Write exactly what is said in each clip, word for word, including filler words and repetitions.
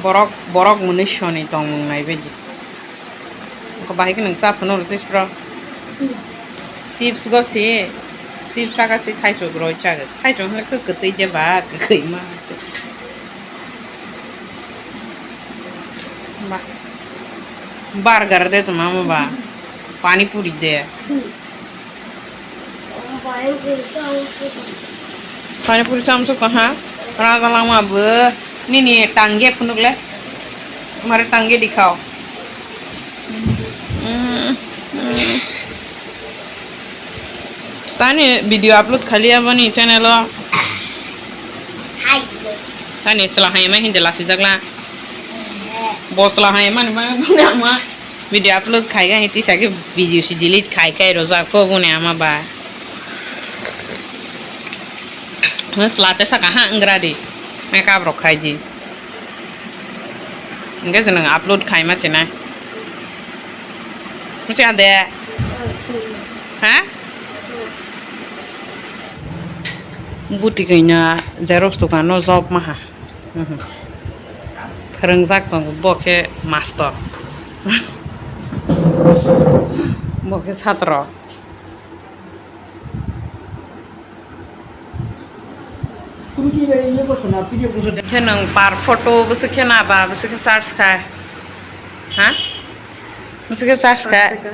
Borok, borok mwnwi soni tongmung nai baidi. Ko bahai khe nwng cha phano rw tei sro. Chips go si, chips saka si thaichuk roi chagwi. Thaichuk hwnle khe kwtwi de ba, kwkhwima se. Ba. Burger de tongma mo ba. Pani puri de. Pani puri samsok tong ha. Raja langma bo nini tangge phunuk le. Mare tangge dikhao. Mm, mm. Tani video upload khali aboni channel o. Tani sela hai ma hindi lasi jagla. Bo sela hai mani ma. Video upload khai ga hiti sagi video si delete khai khai rojak po bune ama ba. Mas late saka ha ngra di. Makeup rok khai di. Engke jeneng upload khai ma sina. Musi ade. Ha? Buti kaina xerox dukano job maha. Mhm. Phwrwngjak tongo, bo khe master. Bo khe satro. Khe nwng par photo bwswk khe naba, bwswk khe search khai. Ha? Bwswk khe search khai. Pash taka.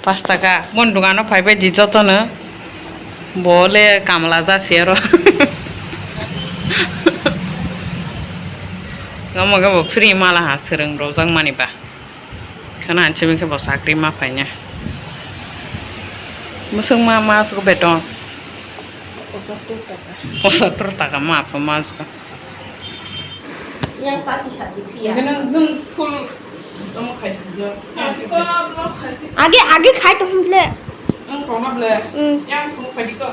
Pash taka. Bon dugano phai bai di jotono. Bo le kamla jasi aro. Omo khe bo free mala ha swrwng rojak mani ba. Khana anchimi khe bo chakri ma phaina. Mwswk ma mas go beton. Pochattor taka. Pochattor taka ma pha mas go. Yang pati sati phiya. Age, age khai to hum ble. Ang kona ble. Mm. Yang phung phadi ko.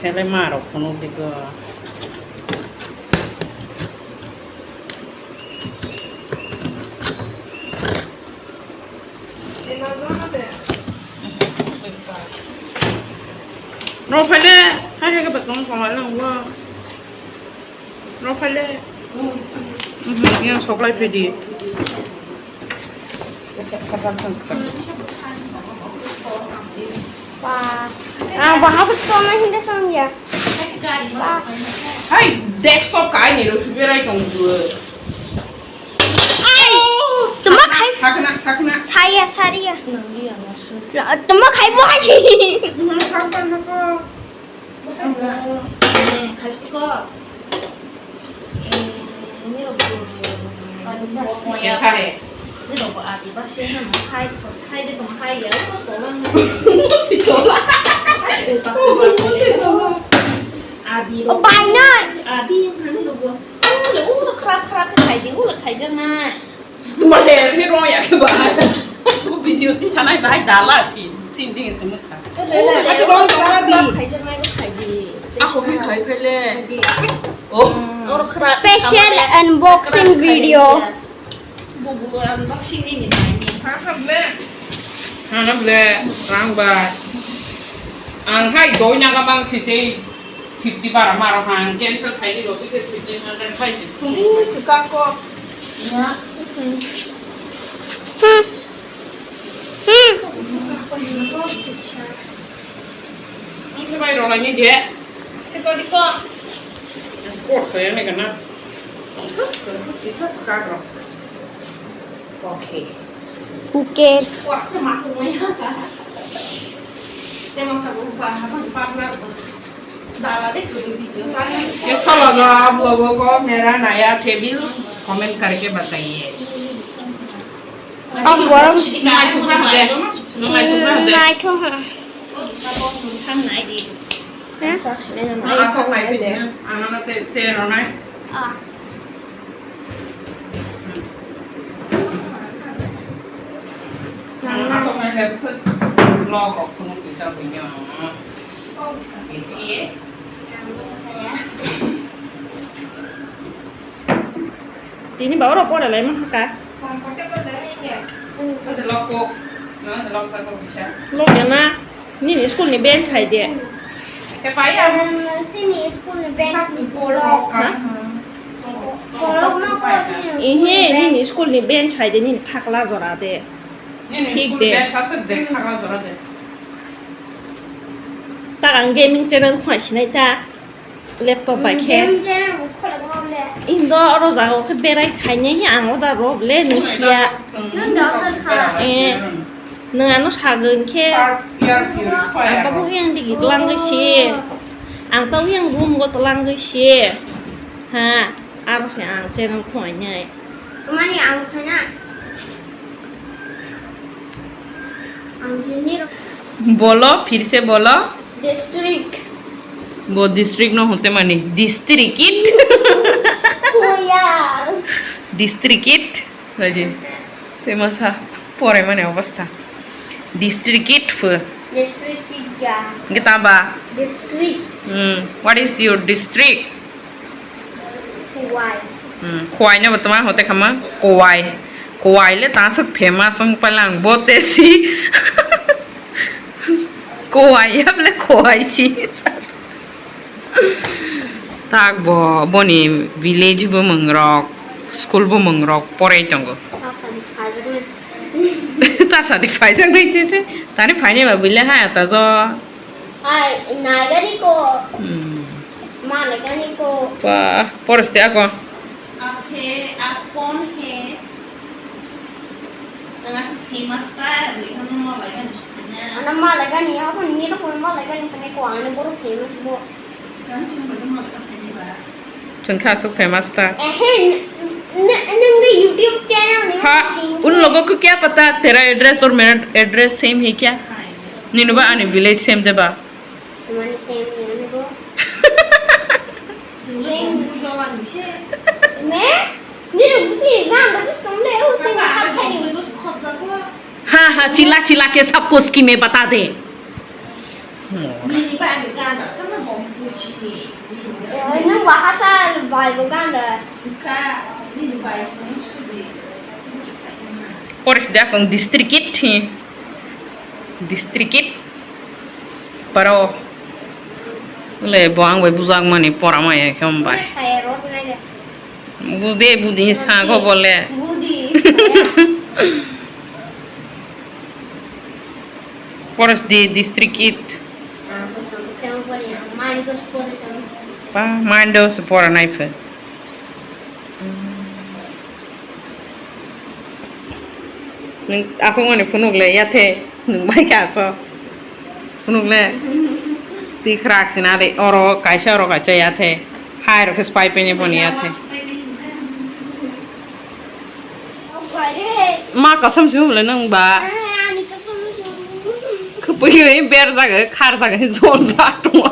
Sele ma rok phunuk di ko. Rok phaile, hai hai khe beton koma lang bo. Rok phaile. Mhm, yang soklai phidi. Ba. Ah, bahasa toma hindi samya. Ba. Hai, desktop kai ni ro suberai tong bu. Ai, tuma khai. Sakna, sakna. Saya, saria. Tuma khai bo hai. Sakna ko. Khai ko. Esa he. Nirok bo adi ba se nang khai, khai de tong khai ya, o tola nang. Si tola. Si tola. Adi. O bai na. Adi yang hani rok bo. O le o khra khra khai de, o le khai ja na. Dua ler ni rong ya ke ba. Video ti sanai bai dala si. Chin ding se mukha. Ate rong tong na di. Khai ja na khai de. Ako khai khai le. Oh. Special unboxing video. Hana ble rang ba. Ang hai doi naga bang si tei fifty bara maro hang cancel khai di lo fifty hundred khai si thung. Ka ko. Ya. Hmm. Hmm. Ang khe bai rwlaini de. Khe todi ko. Kor khe ani kana. Ang khe kisa kagro. Okay. Who cares? Wah, sama aku maya. Tema sabu pa, apa partner. Dala de kudu video. Ye solo go, vlogo go, mera naya table, comment karke bataiye. Ang borok. Nai thok sa de. Nai thok sa de. Nai thok ha. Ang sok nai de. Ang sok nai de. Ang ano te che ro nai. Ah. Ang sok nai de se. Vlog ok kuno kita punya. Ini. Tini ba oro pore lai ma haka. Lok ya na, nini school ni bench hai de. Sini school ni bench ni polo. Ha? Ihi, nini school ni bench hai de, nini khakla jora de. Nini thik school de. Bench aswk de, khakla jora de. Tak ang gaming channel khwna sinai ta. Laptop bai khe. Gaming channel bo khwlai bo le. Indo oro jaga khe berai khainai hi ang order rok le nung siya. Nung da order kha. Eh. Nung ano sago hinkhe. Surf air purifier. Ang tabuk yang digi twlangwi si. Ang tabuk yang room go twlangwi si. Ha, aro se ang channel khwlainai. Mani ang khana. Ang sini. Bolo, phir se bolo. District. Bo district no hote mani. District it. Oh, yeah. District it. Raji. Te masa pore mani obostha. District it fu. District it ya. Kita ba? District. Hmm. What is your district? Kuwai. Hmm. Kuwai no botoma hote khama. Kuwai. Kuwai le ta sok famous ang palang bote si. Kuwai ya bole kuwai si. Tak bo, boni village bo mungrok, school bo mungrok porai tongo. Tasadi phaijak nai tese, tani phainai ba buile ha tajo. Ai, naigani ko. Hmm. Ma naigani ko. Pa, poros te ako. Aphe, apon he. Nang asuk famous ta, ri hano ma laigani. Ana ma laigani, ako ni rok ma laigani phane ko, ani boro famous bo. Chwng kha aswk famous ta. Ehe, n-, n-, nwng ni YouTube channel ni. Ha, un logo ko kya pata, tera address aur mera address same hai kya? Nini ba ani village same de ba? Tumani same ni ani bo. Same. Me? Nini busi gan da busi le, o same hat khai ni. Ha ha, chila chila ke sab ko scheme bata de. Nini ba ani gan da, kama bom puchi ni. Eh, nwng bahasa bai bo gan da. Ka, nini bai phone sudi. Poris de akong district it hi. District it. Paro. Le bo ang bai bujak mani pora maya khe om bai. Saya rot nai le. Bude budi sago bole. Budi. Poros di district it. Ah, bus bus kamu pori ya. Main dos pori kamu. Pa, main dos pora nai phe. Nwng aswk mani phunuk le yathe, nwng bai kha aswk. Phunuk le. Si khrak sina de, oro kaisa, oro kaisa yathe. Hai rok khe spai pene boni yathe. Ma kasam si hum le nwng ba. Khupui berjago, kharjago, jonjak tongo.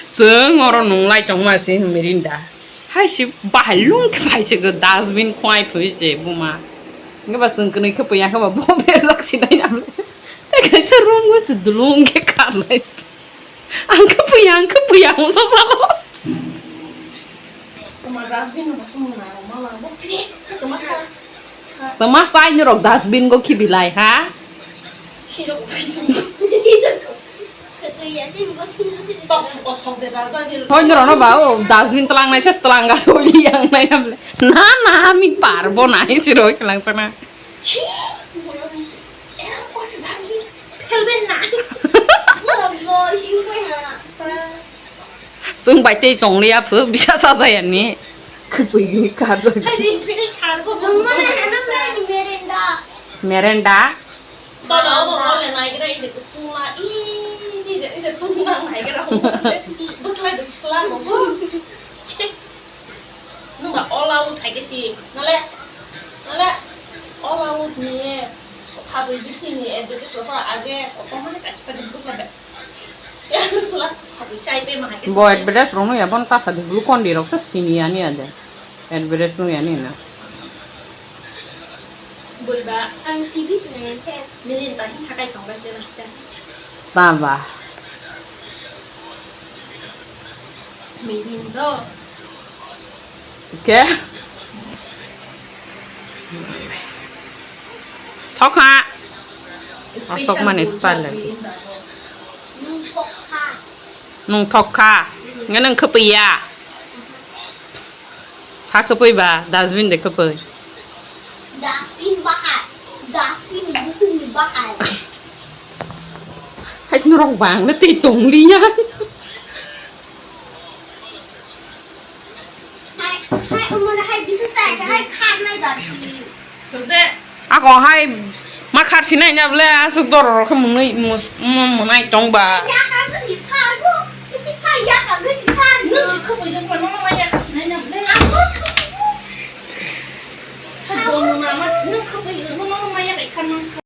Chwng oro nunglai tongma se Mirinda. Hai se bahai lung khe phai se go dustbin khwai phoi se buma. Hwnkhe ba chwng kwnwi khe phuya khe ba bo berjak sinai nang. Tei kaisa room o se dulung khe kharlai. Ang khe phuya, ang khe phuya, ang sa salo. Toma dustbin no basong na mala bo phri toma sa. Tama sai norok dustbin go khibilai ha? Hoi norok no ba o dustbin tlangnai se tlang ga soi yang nai am le. Na na ami parbo nai siro tlang sana. Chwng bai tei tong liya phu bisa sajaya ni. Khupui gini karjak. Merenda. Tola obo role naigra ide kutula i ide ide tungna naigra. Bwsla de sla mo. Nungba all out hai ke si. Nale. Nale. All out ni. Kotha bui bithi ni advertise lo age kotha mane kachi padi bwsla de. Bo advertise rok no ya, bono tasa di Glucon-D rok se sini ya ni ade. Advertise no ya ni na. Bui ba ang T V sinai khe. Mirinda hin thakai tong bai tela te. Taba. Mirinda. Ke? Thokha. Asok mani style lagi. Nung thokha. Nung thokha. Nge nung khapya. Ha kwpwi ba, dustbin de kwpwi. Dustbin bahai, dustbin bukhumni bahai. Hai norok bang le tei tong liya. Hai, hai, umur hai bisa saya, hai kharnai dustbin. Ako hai ma khar sinai nya bole asuk dor rok khe mwnwi mus-, mwnai tong ba. Ya, kamu